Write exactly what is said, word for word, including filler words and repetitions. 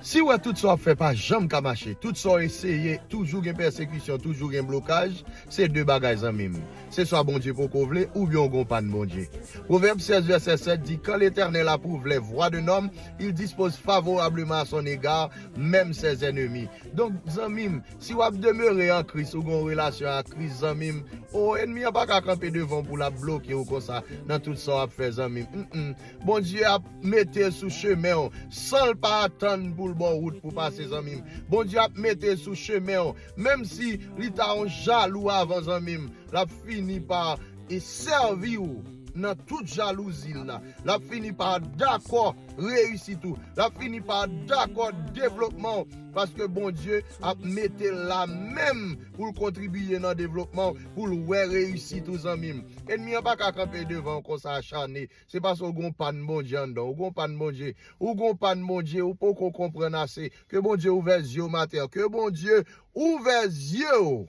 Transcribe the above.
Si w wè tout sa w ap fè pa janm ka mache, tout sa w eseye, toujou gen pèsekisyon, toujou gen blokaj, se de bagay, zanmi m. Se swa Bondye poko vle, oubyen w gon pàn Bondye. Pwovèb sèz vèsè sèt di, Quand l'Éternel approuve les voies d'un homme, il dispose favorablement à son égard, même ses ennemis. Donk, zanmi m, si w ap demere an Kris, ou gon relasyon ak Kris, zanmi m, o, ènmi an pa ka kanpe devan w pou l ap bloke w konsa nan tout sa w ap fè, zanmi m. Mm, mm. Bondye ap mete l sou chemen w, san l pa atann pou l ba w wout pou pase, zanmi m. Bondye ap mete l sou chemen w, menm si li ta yon jalou avan, zanmi m, l ap fini pa e sèvi w nan tout jalouzi l la. L ap fini pa dakò reyisit ou. L ap fini pa dakò devlopman w, paske Bondye ap mete l la menm pou l kontribiye nan devlopman w, pou l wè reyisit ou, zanmi m. Ènmi an pa ka kanpe devan w konsa achane. Se paske w gon pàn Bondye anndan w. Ou gon pàn Bondye. Ou gon pàn Bondye. Ou poko konprann ase. Ke Bondye ouvè zye w maten an. Ke Bondye ouvè zye w.